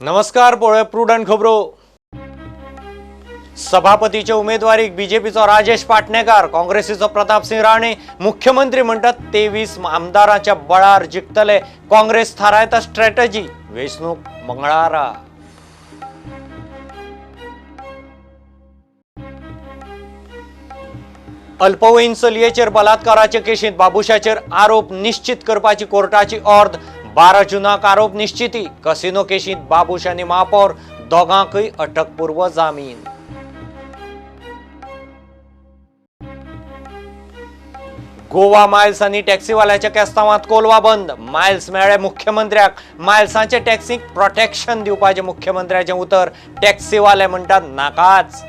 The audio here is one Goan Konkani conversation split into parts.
नमस्कार, पळोवया प्रुडंट खबरो. सभापतीचे उमेदवारीक बीजेपीचो राजेश पाटणेकार, काँग्रेसीचो प्रतापसिंग राणे. मुख्यमंत्री म्हणटात 23 आमदारांच्या बळार जिखतले. काँग्रेस थारायता स्ट्रॅटजी. वेंचणूक मंगळारा. अल्पवयीन चलयेचेर बलात्काराचे केशींत बाबुशाचेर आरोप निश्चित करपाची कोर्टाची ऑर्द. 12 जूनाक आरोप निश्चिती. कसिनो केशींत बाबूश आनी महापौर दोगांकय अटकपूर्व जामीन. गोवा मायल्स आनी टॅक्सीवाल्याच्या केस्तांवांत कोलवा बंद. मायल्स मेळ्ळे मुख्यमंत्र्याक. मायल्सांचे टॅक्सीक प्रोटेक्शन दिवपाचें मुख्यमंत्र्याचें उतर. टॅक्सीवाले म्हणटात नाकाच.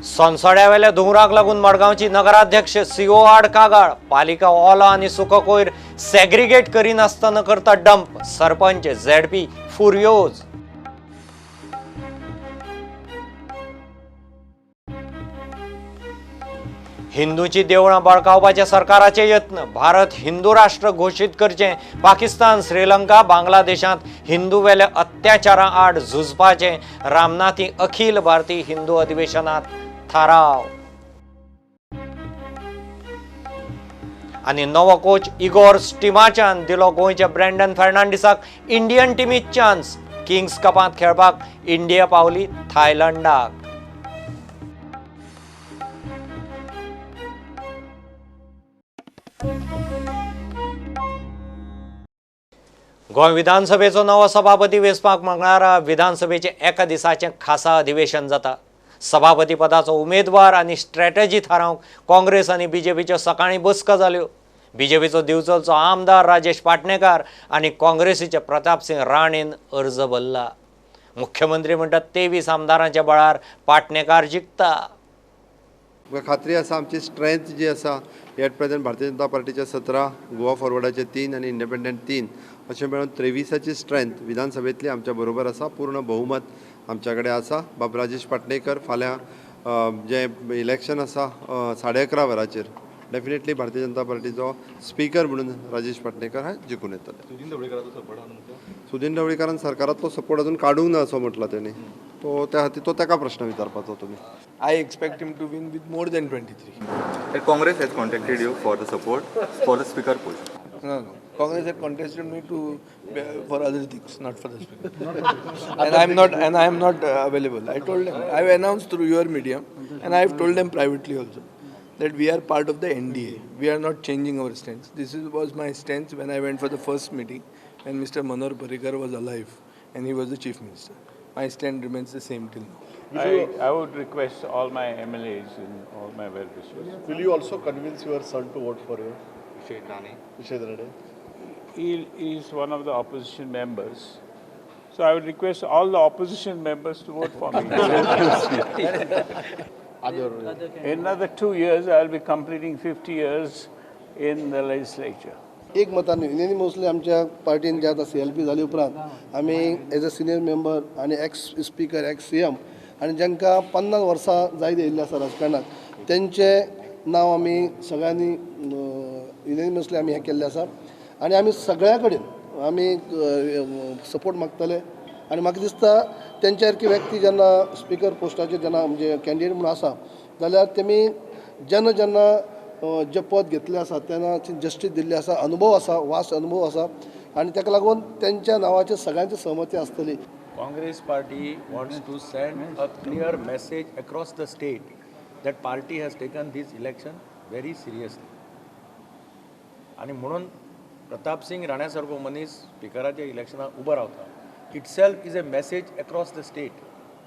सोनसड्यावेल्या धुंवराक लागून मडगांवची नगराध्यक्ष सीओ आड कागाळ. पालिका ओलो आनी सुको कोयर सेग्रिगेट करिनासतना करता डंप. सरपंच झेडपी फुर्योज. हिंदूची देवळां बळकावपाचे सरकाराचे यत्न. भारत हिंदू राष्ट्र घोशीत करचें. पाकिस्तान, श्रीलंका, बांगलादेशांत हिंदूवेल्या अत्याचारां आड झुजपाचें रामनाथी अखिल भारतीय हिंदू अधिवेशनात थाराव. आनी नवो कोच इगोर स्टिमाचान दिलो गोंयच्या ब्रँडन फर्नांडीसाक इंडियन टिमीत चान्स. किंग्स कपांत खेळपाक इंडिया पावली थायलंडाक. गोंय विधानसभेचो नवो सभापती वेंचपाक मंगळारा विधानसभेचें एका दिसाचें खासा अधिवेशन जाता. सभापती पदाचो उमेदवार आनी स्ट्रॅटजी थारावंक काँग्रेस आनी बीजेपीच्यो सकाळीं बसका जाल्यो. बीजेपीचो दिवचलचो आमदार राजेश पाटणेकार आनी काँग्रेसीचे प्रतापसिंग राणेन अर्ज भरला. मुख्यमंत्री म्हणटात 23 आमदारांच्या बळार पाटणेकार जिखता. खात्री आसा आमची स्ट्रेंथ जी आसा एट प्रेझेंट भारतीय जनता पार्टीचे 17, गोवा फॉरवर्डाचे 3 आनी इंडिपेंडंट 3 अशें मेळून 23ची स्ट्रेंथ विधानसभेंतली आमच्या बरोबर आसा. पूर्ण बहुमत आमच्या कडेन आसा. बाब राजेश पाटणेकर फाल्यां जें इलेक्शन आसा 11:30 वरांचेर डेफिनेटली भारतीय जनता पार्टीचो स्पीकर म्हणून राजेश पाटणेकर हे जिखून येतले. सुदीन ढवळीकारान सरकारांतलो सपोर्ट अजून काडूंक ना असो म्हटला तेणी. तो त्या खातीर तो ताका प्रश्न विचारपाचो तुमी. I expect him to win with more than 23. The Congress has contacted you for the support for the speaker post. No, no. Congress had contested me to for other things, not for the speaker. And I am not available. I told them. I have announced through your medium, and I have told them privately also that we are part of the NDA. We are not changing our stance. This was my stance when I went for the first meeting, when Mr. Manohar Parrikar was alive and he was the chief minister. My stand remains the same till now. I would request all my MLAs and all my well-wishers. Will you also convince your son to vote for you? Vishal Rane. He is one of the opposition members. So I would request all the opposition members to vote for me. In another 2 years, I will be completing 50 years in the legislature. एक मतान युनॅनिमसली आमच्या पार्टीन जे आतां सी एल पी जाले उपरांत आमी एज अ सिनियर मेंबर आनी ex speaker, ex C M आनी जांकां 50 वर्सां जायत येयल्ली आसा राजकारणाक तेंचें नांव आमी सगळ्यांनी युनॅनिमसली आमी हें केल्लें आसा आनी आमी सगळ्या कडेन आमी सपोर्ट मागतले. आनी म्हाका दिसता तेंच्या सारकी व्यक्ती जेन्ना स्पिकर पोस्टाचेर जेन्ना म्हणजे कॅन्डिडेट म्हणून आसा जाल्यार तेमी जेन्ना जेन्ना जे पद घेतलें आसा तेन्ना जस्टीस दिल्ली आसा, अनुभव आसा, वास्ट अनुभव आसा आनी ताका लागून तेंच्या नांवाचेर सगळ्यांची सहमती आसतली. Congress party wants to send a clear message across the state that party has taken this election very seriously. आनी म्हणून प्रतापसिंग राण्यासारको मनीस स्पिकराच्या इलेक्शनाक उबो रावता itself is a message across the state.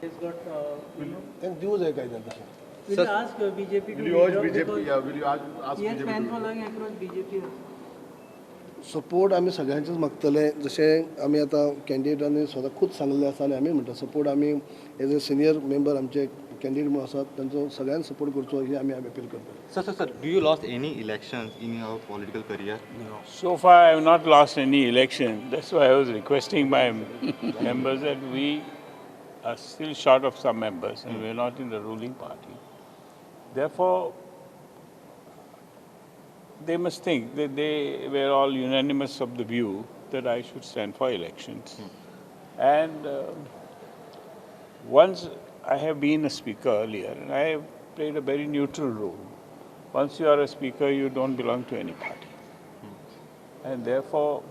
तांकां दिवं जाय कांय तशें. Will you ask BJP to Will you urge withdraw BJP? because Yeah, will you ask he has BJP? fan following across BJP also? Support आमी सगळ्यांचेच मागतले. जशें आमी आतां कॅन्डिडेटांनी स्वता खूब सांगलें आसा आनी आमी म्हणटा सपोर्ट आमी एज अ सिनियर मेंबर आमचे कॅन्डिडेट म्हणून आसात तांचो सगळ्यांनी सपोर्ट करचो ही आमी अपील करता. Sir, do you lost any elections in your political career? So far, I have not lost any election. That's why I was requesting my members that we are still short of some members and we are not in the ruling party. Therefore, They must think that they were all unanimous of the view that I should stand for elections. And once I have been a speaker earlier, and I have played a very neutral role. Once you are a speaker, you don't belong to any party. And therefore,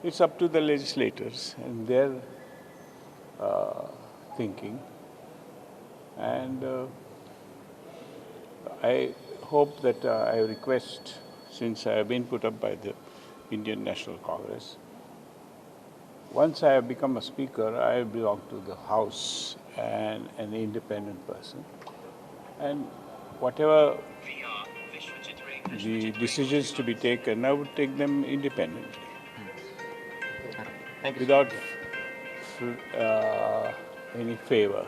it's up to the legislators and their thinking. And I hope that I request, since I have been put up by the Indian National Congress, once I have become a speaker, I belong to the House and an independent person. And whatever the decisions to be taken, I would take them independently. Thank you. Without any favor.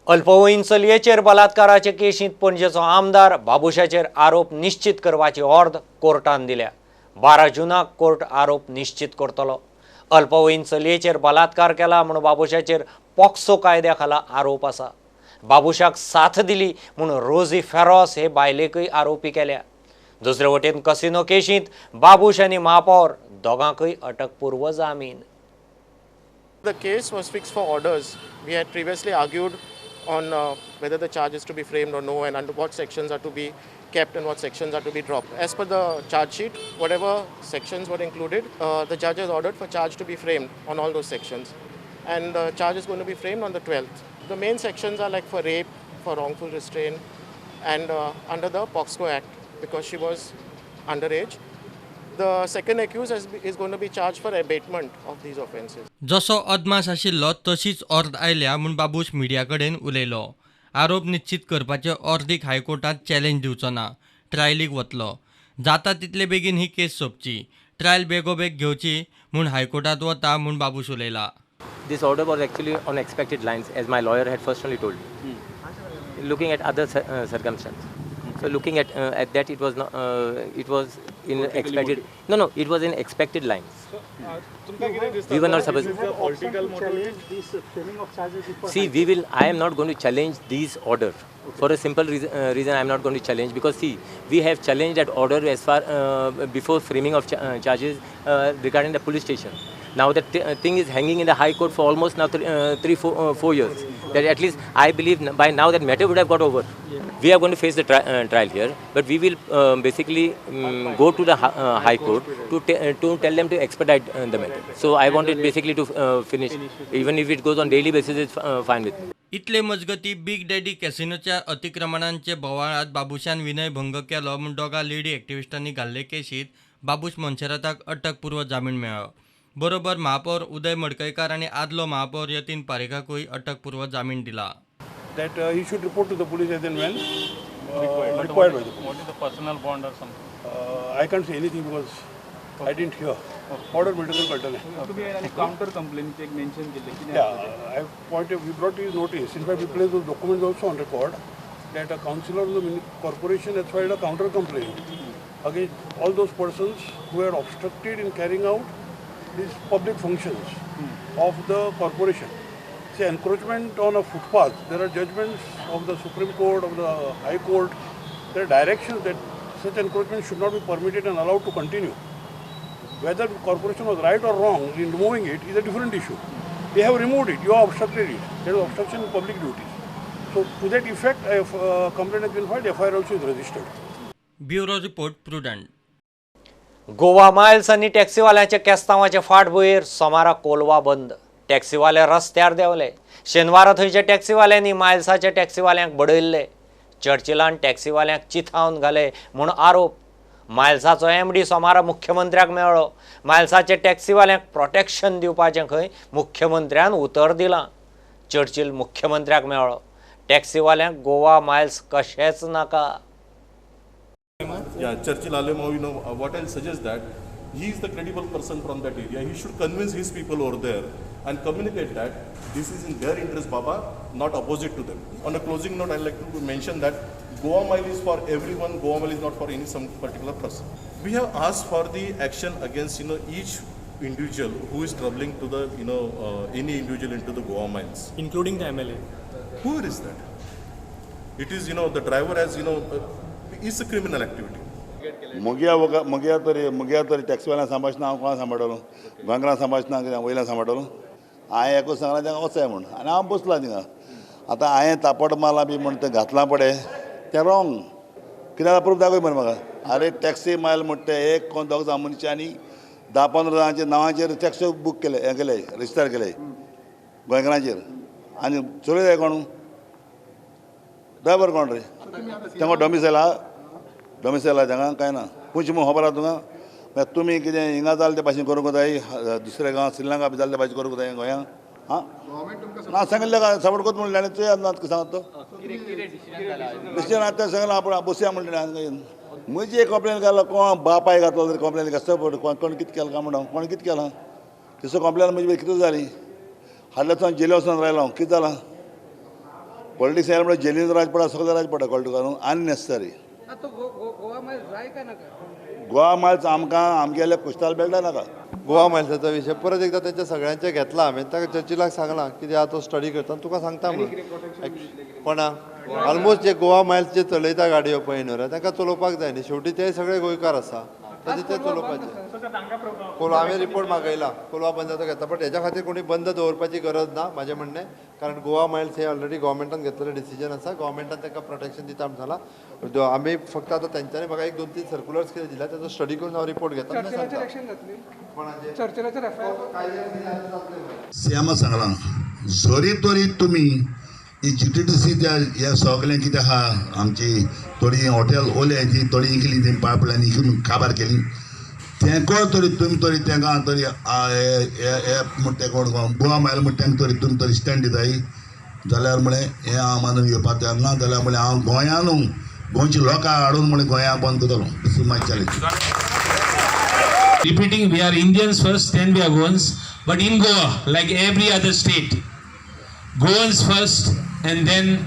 अल्पवयीन चलयेचेर बलात्काराचे केशींत पणजेचो आमदार बाबुशाचेर आरोप निश्चित करपाची ऑर्द कोर्टान दिल्या. 12 जूनाक कोर्ट आरोप निश्चित करतलो. अल्पवयीन चलयेचेर बलात्कार केला म्हूण बाबुशाचेर पॉक्सो कायद्या खाला आरोप आसा. बाबुशाक साथ दिली म्हूण रोजी फेरोस हे बायलेकय आरोपी केल्या. दुसरे वटेन कसिनो केशींत बाबूश आनी महापौर दोगांकय अटकपूर्व जामीन. The case was fixed for orders. We had previously argued on whether the charge is to be framed or no, and under what sections are to be kept and what sections are to be dropped. As per the charge sheet, whatever sections were included, the judge has ordered for charge to be framed on all those sections. And the charge is going to be framed on the 12th. The main sections are like for rape, for wrongful restraint, and under the POCSO Act, because she was underage. The second accused is going to be charged for abatement of these offences. जसो अदमास आशिल्लो तशीच ऑर्द आयल्या म्हूण बाबूश मिडिया कडेन उलयलो. आरोप निश्चित करपाचे ऑर्दीक हायकोर्टांत चॅलेंज दिवचो ना, ट्रायलीक वतलो. जाता तितले बेगीन ही केस सोंपची, ट्रायल बेगोबेग घेवची म्हूण हायकोर्टांत वता म्हूण Babush उलयला. This order was actually on expected lines, as my lawyer had first only told me. Looking at other circumstances. So looking at that, it was not, it was in expected. No, it was in expected lines. So, we were not supposed. See, we will. I am not going to challenge this order. Okay. For a simple reason, I am not going to challenge, because see, we have challenged that order as far before framing of charges regarding the police station. Now that thing is hanging in the High Court for almost now 3-4 years. That at least I believe by now that matter would have got over. Yeah. We are going to face the trial here, but we will basically go to the High Court to tell them to expedite the matter. So I want it basically to finish. Even if it goes on daily basis, it's fine with me. इतले मजगती बिग डॅडी कॅसिनोच्या अतिक्रमणांचे बोवाळांत बाबूशान विनय भंग केलो म्हूण दोगा लेडी एक्टिविस्टांनी घाल्ले केशींत बाबूश मोन्सेराताक अटकपूर्व जामीन मेळ्ळो. बरोबर महापौर उदय मडकयकार आनी आदलो महापौर यतीन पारेखाकूय अटकपूर्व जामीन दिला. That he should report to the police as and when required by the police. What is the personal bond or something? I can't say anything because I didn't hear. Order medical control. Counter complaint mention केले. Yeah, I pointed, we brought his notice. In fact, we placed those documents also on record that a councillor of the corporation has filed a counter complaint against all those persons who had obstructed in carrying out these public functions of the corporation. See, encroachment on a footpath, there are judgments of the Supreme Court, of the High Court, there are directions that such encroachment should not be permitted and allowed to continue. Whether the corporation was right or wrong in removing it is a different issue. They have removed it, you have obstructed it. There is obstruction in public duties. So to that effect, if complaint has been filed, FIR also is registered. Bureau Report, Prudent. Goa Miles आनी टॅक्सीवाल्यांच्या केस्तांवाचे फाटभुंयेर सोमारा कोलवा बंद. टॅक्सीवाले रस्त्यार देंवले. शेनवारा थंयच्या टॅक्सीवाल्यांनी मायल्साच्या टॅक्सीवाल्यांक बडयल्ले. चर्चिलान टॅक्सीवाल्यांक चिथावन घाले म्हूण आरोप. मायल्साचो एमडी सोमारा मुख्यमंत्र्याक मेळ्ळो. मायल्साच्या टॅक्सीवाल्यांक प्रोटेक्शन दिवपाचें खंय मुख्यमंत्र्यान उतर दिलां. चर्चिल मुख्यमंत्र्याक मेळ्ळो. टॅक्सीवाल्यांक गोवा मायल्स कशेंच नाका. Yeah, Churchill Alemao, you know, what I'll suggest that he is the credible person from that area. He should convince his people over there and communicate that this is in their interest, Baba, not opposite to them. On a closing note, I'd like to mention that Goa Mile is for everyone. Goa Mile is not for any some particular person. We have asked for the action against, you know, each individual who is troubling to the, you know, any individual into the Goa Miles. Including the MLA? Who is that? It is, the driver has, it's a criminal activity. म्हग्या म्हग्या तरी म्हग्या तरी टॅक्सीवाल्यान सांबाळना, हांव कोणा सांबाळटलो? गोंयकारां सांबाळना कितें वयल्यान सांबाळटलो? हांवें एकूच सांगलां तांकां वचाय म्हूण आनी हांव बसलां थिंगा. आतां हांवें तापट मारलां बी म्हूण तें घातलां पळय तें रॉंग. कित्याक प्रूफ दाखय मरे म्हाका. आरे टॅक्सी मायल म्हणटा ते एक कोण दोग जाण मनशांनी 10-15 जाणांच्या नांवांचेर टॅक्सी बूक केले, हें केले, रजिस्टर केले गोंयकारांचेर. आनी चलयता कोण? ड्रायवर कोण रे? तांकां डॉमिसायल आहा, डॉमिसायल आहा तांकां कांय ना. खंयची म्हूण खबर आहा तुका? मागीर तुमी कितें हिंगा जालें ते भाशेन करूंक जाय, दुसऱ्या गांवांत श्रीलंका बी जालें ते भाशेन करूंक जाय गोंयांत? आं ना सांगिल्लें काय सपोर्ट करता म्हणलें आनी ना सांगत तो डिसिजन आतां सांगलां आपूण बसया म्हणलें. म्हजी कंप्लेन घालो कोण बापाय घातलो तरी कंप्लेन सपोर्ट कोण कितें केलां काय म्हणून कोण कितें केलां तसो कंप्लेन म्हजी कितें जाली? हाडल्या जेली वचून रायलो हांव, कितें जालां? पॉलिटिक्स आयलें म्हणल्यार जेलीन राज पडटा, सगळें राज पडटा, कळटा तुका न्हू? अननेसेसरी. गोवा मायल्स आमकां आमगेले कुश्ताल मेळटा नाका. गोवा मायल्साचो विशय परत एकदां तेंच्या सगळ्यांचे घेतला हांवें. ताका चर्चिलाक सांगलां कितें आहा तो स्टडी करता तुका सांगता म्हणून. कोणा ऑलमोस्ट जे गोवा मायल्स जे चलयता गाडयो पळय न्हू रे तांकां चलोवपाक जाय न्ही, शेवटी ते सगळे गोंयकार आसा ताचे ते चलोवपाचे. कोलवा हांवें रिपोर्ट मागयला, कोलवा बंद जाता घेता, बट हेज्या खातीर कोणी बंद दवरपाची गरज ना म्हाजें म्हणणें, कारण गोवा मायल्स हे ऑलरेडी गव्हर्मेंटान घेतलेलें डिसिजन आसा, गव्हर्मेंटान तांकां प्रोटेक्शन दिता म्हण सांगलां. आमी फक्त आतां तेंच्यांनी म्हाका 1-2-3 सर्कुलर्स कितें दिल्या ताचो स्टडी करून हांव रिपोर्ट घेता. सीएमा सांगलां जरी तरी तुमी ही GTTC त्या ह्या सगळें कितें आहा आमची थोडी हॉटेल ओले ती थोडी इकली ती पायपलायन इकून काबार केली तेंको तरी तुमी तरी तेंकां तरी म्हणटा ते कोण गोवा मायल म्हणटा तेंकां तरी तुमी तरी स्टँड दिताय जाल्यार म्हळें हें हांव मानून येवपाक तयार ना, जाल्यार म्हळें हांव गोंयानू गोंयच्या लोकांक हाडून म्हळें गोंया बंद करतलो. This is my challenge. Repeating, we are Indians first, then we are Goans. But in Goa, like every other state, Goans first and then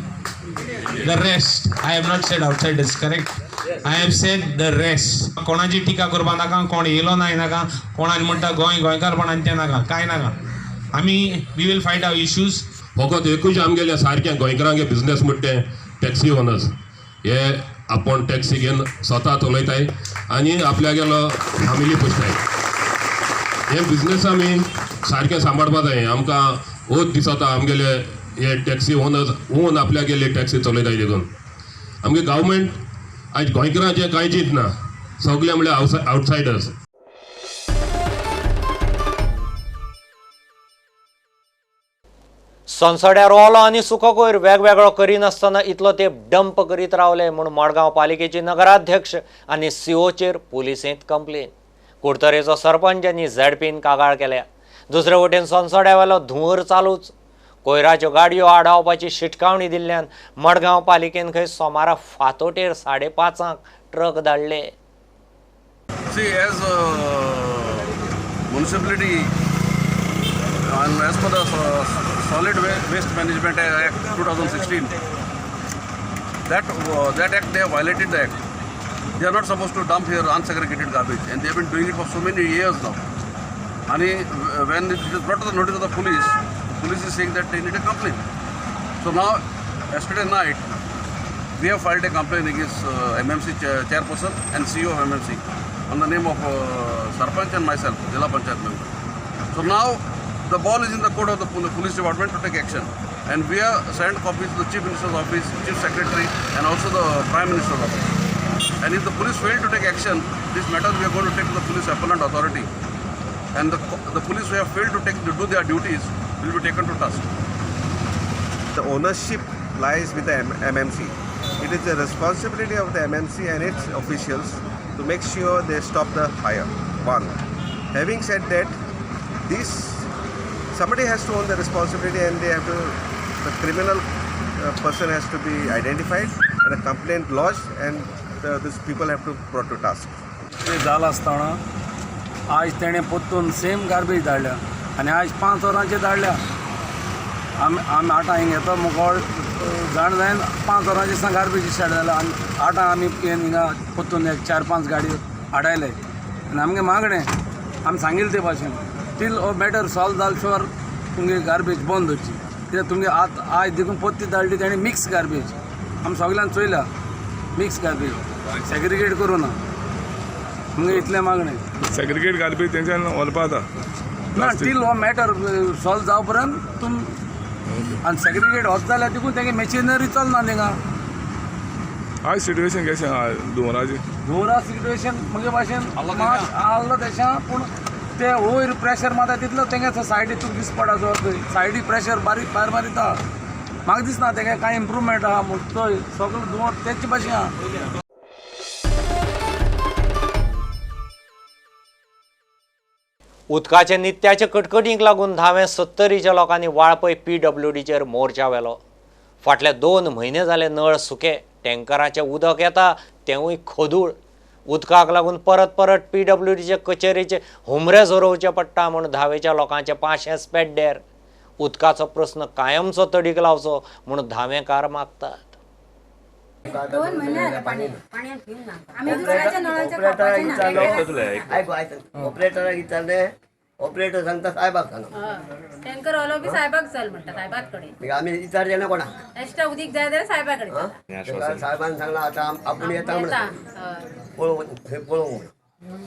the rest. I have not said outsiders, correct? I have said the rest. कोणाची टिका करपा नाका, कोण येयलो ना नाका, कोणाक म्हणटा गोंय गोंयकारपणान तें नाका, कांय नाका. आमी we will fight our issues. फकत एकूच आमगेले सारकें गोंयकारांगे बिजनेस म्हणटा तें टॅक्सी ओनर्स. हे आपूण टॅक्सी घेवन स्वता चलयताय आनी आपल्यागेलो फॅमिली पोसताय. हे बिजनेस आमी सारकें सांबाळपा जाय. आमकां ओत दिसता आमगेले हे टॅक्सी ओनर्स ओन आपल्यागेले टॅक्सी चलयताय देखून आमगे गव्हर्मेंट आयज गोंयकारांचें कांय चिंतना, सगळे म्हणल्यार आवटसायडर्स. सोनसड्यार ओलो आनी सुको कोयर वेगवेगळो करिनासतना इतलो तेंप डंप करीत रावले म्हूण मडगांव पालिकेची नगराध्यक्ष आनी सीओचेर पुलिसेंत कंप्लेन. कुडतरेचो सरपंच आनी झेडपीन कागाळ केल्या. दुसरे वटेन सोनसड्यावेलो धुंवर चालूच. कोयराच्यो गाडयो आडावपाची शिटकावणी दिल्ल्यान मडगांव पालिकेन खंय सोमारा फातोटेर 5:30 ट्रक धाडले. See, as municipality and as per the Solid Waste Management Act 2016, that act, they have violated the act. They are not supposed to dump here unsegregated garbage, and they have been doing it for so many years now. And when it is brought to the notice of the police, the police is saying that they need a complaint. So now, yesterday night, we have filed a complaint against MMC chairperson and CEO of MMC on the name of Sarpanch and myself, Zilla Panchayat member. So now, the ball is in the court of the police department to take action, and we have sent copies to the Chief Minister's office, Chief Secretary, and also the Prime Minister's office. And if the police fail to take action, this matter we are going to take to the police appellant authority, and the police who have failed to do their duties will be taken to task. The ownership lies with the MMC. It is the responsibility of the MMC and its officials to make sure they stop the fire. One. Having said that, this somebody has to own the responsibility, and they have to, the criminal person has to be identified and a complaint lodged, and these people have to brought to task. ते जाला आसतना आयज तेणें परतून सेम गार्बेज धाडल्या आनी आयज 5 वरांचेर धाडल्या. आमी आमी आठां हिंग येता मुखार जाण जायन 5 वरांचेर दिसा गार्बेज स्टार्ट जाल्या आनी 8 आमी येवन हिंगा परतून एक 4-5 गाडयो आडायले आनी आमगे मागणें आमी सांगिल्लें ते भाशेन टील हो मॅटर सॉल्व जाल शिवार तुमगे गार्बेज बंद दवरची. कित्याक तुमगे आत आयज देखून पोत्ती धाडली तेणी मिक्स गार्बेज आमी सगळ्यान चोयला मिक्स गार्बेज सेग्रिगेट करूं ना मुगे इतलें मागणें. सेग्रिगेट गार्बेज तेंच्यान व्हरपा जाता ना टील हो मॅटर सॉल्व जाव पर्यंत तुम आनी सेग्रिगेट होत जाल्यार देखून तेगे मशिनरी चलना थिंगा. आयज सिट्युएशन कशें आहा धुंवराचें? धुंवरा सिट्युएशन म्हगे भाशेन मात आहलो तेशें पूण ते वयर प्रेशर मारता तितलो तेंगे सायडी तुका दिसपड आसा सायडी प्रेशर बारीक भायर मारिता. म्हाका दिसना तेगे कांय इम्प्रुवमेंट आहा म्हूण चोय सगळें धुंवर तेच भाशेन आहा. उदकाचे नित्याचे कटकटींक लागून धावें सत्तरीच्या लोकांनी वाळपय पीडब्ल्यूडीचेर मोर्चा व्हेलो. फाटले 2 म्हयने जाले नळ सुके, टँकराचें उदक येता तेंवूय खोदूळ. उदकाक लागून परत परत पीडब्ल्यूडीचे कचेरेचे हुमरे झरोवचे पडटा म्हूण धावेच्या लोकांचे पाशेंस पेड्डेर. उदकाचो प्रस्न कायमचो तडीक लावचो म्हूण धावेकार मागतात. 2 महिने झाले पाणी आम्ही दुसऱ्याच्या नळाच्या ऑपरेटराक विचारले, ऑपरेटर सांगता साहेबाक सांग, टँकर वालो बी साहेबाक चल म्हणटा, साहेबाक कडेन आमी विचारचे ना कोणाक, एक्स्ट्रा उदीक जाय जाल्यार साहेबा कडेन. साहेबान सांगला आतां आपूण येता म्हणून पळोवंक थंय पळोवंक म्हणून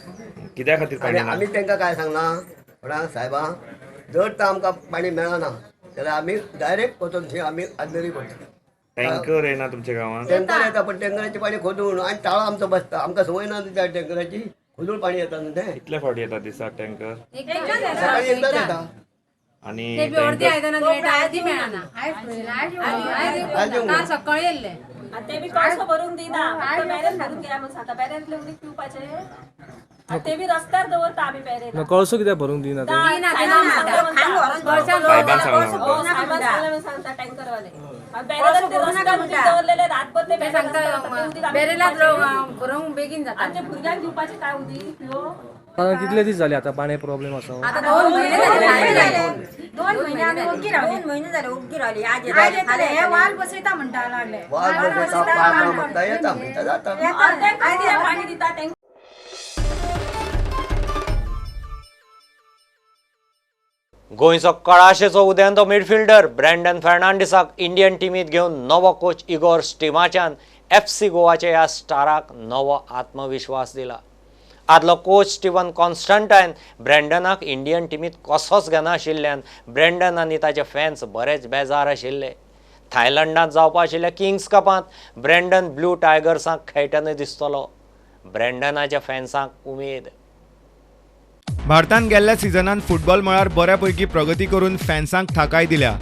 कित्या खातीर पाणी. आमी तांकां काय सांगलां कोणाक, साहेबां जर तर आमकां पाणी मेळना जाल्यार आमी डायरेक्ट वचून थंय आमी आदलेरी पडटले. टँकर येना तुमच्या गांवांत? टँकर येता पण टँकराचें पाणी खोदून आनी ताळो आमचो बसता, आमकां संवय ना त्या टँकराची, खोदून पाणी येता न्हू तें. कितले फावटी येता दिसाक टँकर? सकाळी एकदाच येता. आनी अर्दी आयदनां मेळटा, अर्दी मेळना. काल सकाळी येयल्ले ते बी कळसो भरून दिना, बॅरल भरून घेया म्हणून सांगता, बॅरलांतलें उदीक पिवपाचें ते बी रस्त्यार दवरता आमी बॅरल. कळसो कित्याक भरूंक दिना? साहेबान सांगता टँकरवाले दवरलेले रातभर ते बॅरलांत भरूंक बेगीन जाता. आमच्या भुरग्यांक दिवपाचें काय उदीक पियो. कितले दीस जाले आता पाणी प्रॉब्लेम आसा? आता 2 महिने जाले, 2 महिने आमी ओग्गी रावले, 2 महिने जाले ओग्गी रावले. आज येतले हे वाल बसयता म्हणटा लागले, वाल बसयता म्हणटा येता म्हणटा जाता पाणी दिता. गोंयचो कळाशेचो उदेंतो मिडफिल्डर ब्रँडन फर्नांडीसाक इंडियन टिमीत घेवन नवो कोच इगोर स्टिमाच्यान FC गोवाच्या ह्या स्टाराक नवो आत्मविश्वास दिला. आदलो कोच स्टीवन कॉन्स्टंटायन ब्रँडनाक इंडियन टिमीत कसोच घेनाशिल्ल्यान ब्रँडन आनी ताचे फॅन्स बरेच बेजार आशिल्ले. थायलंडांत जावपा आशिल्ल्या किंग्स कपांत ब्रँडन ब्लू टायगर्सांक खेळटना दिसतलो. ब्रँडनाच्या फॅन्सांक उमेद. भारतान गेल्ल्या सिजनान फुटबॉल मळार बऱ्यापैकी प्रगती करून फॅन्सांक थाकाय दिल्या.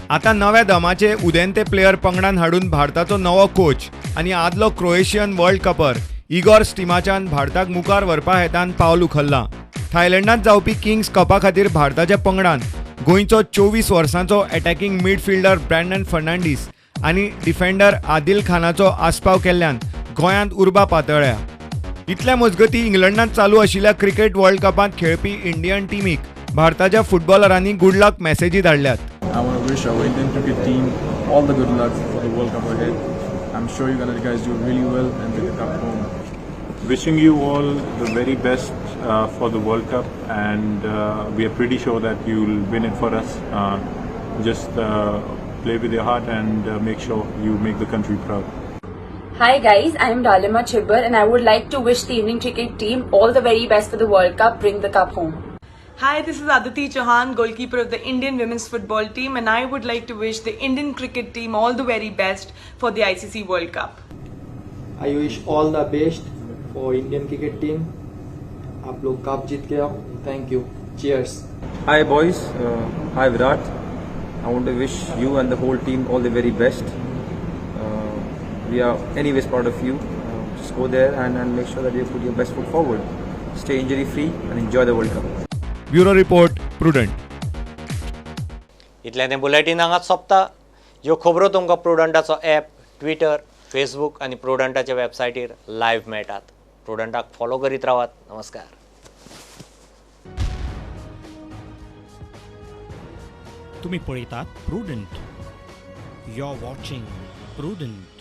आतां नव्या दमाचे उदेंते प्लेयर पंगडान हाडून भारताचो नवो कोच आनी आदलो क्रोएशियन वर्ल्ड कपर इगोर स्टिमाच्यान भारताक मुखार व्हरपा हेतान पावल उखल्लां. थायलंडांत जावपी किंग्स कपा खातीर भारताच्या पंगडान गोंयचो 24 वर्सांचो अटॅकिंग मिडफिल्डर ब्रँडन फर्नांडीस आनी डिफेंडर आदिल खानाचो आस्पाव केल्ल्यान गोंयांत उर्बा पातळ्ळ्या. इतल्या मजगती इंग्लंडांत चालू आशिल्ल्या क्रिकेट वर्ल्ड कपांत खेळपी इंडियन टिमीक भारताच्या फुटबॉलरांनी गुड लक मॅसेजी धाडल्यात. I want to wish our Indian cricket team all the good luck for the World Cup ahead. I'm sure you guys do really well and bring the cup home. Wishing you all the very best for the World Cup, and we are pretty sure that you'll win it for us. Just play with your heart and make sure you make the country proud. Hi guys, I am Dalima Chibber and I would like to wish the Indian cricket team all the very best for the World Cup. Bring the cup home. Hi, this is Aditi Chauhan, goalkeeper of the Indian women's football team, and I would like to wish the Indian cricket team all the very best for the ICC World Cup. I wish all the best for Indian cricket team. आप लोग कप जीत के आओ. Thank you. Cheers. Hi boys, hi Virat. I want to wish you and the whole team all the very best. We are anyways proud of you. Just go there and make sure that you put your best foot forward. Stay injury free and enjoy the World Cup. Bureau report, Prudent. इतल्यान बुलेटीन हांगाच सोंपता. ह्यो खबरो तुमकां प्रुडंटाचो ॲप, ट्विटर, फेसबूक आनी प्रुडंटाच्या वेबसायटीर लायव्ह मेळटात. प्रुडंटाक फॉलो करीत रावात. नमस्कार. तुम्ही पळयतात Prudent. You are watching Prudent.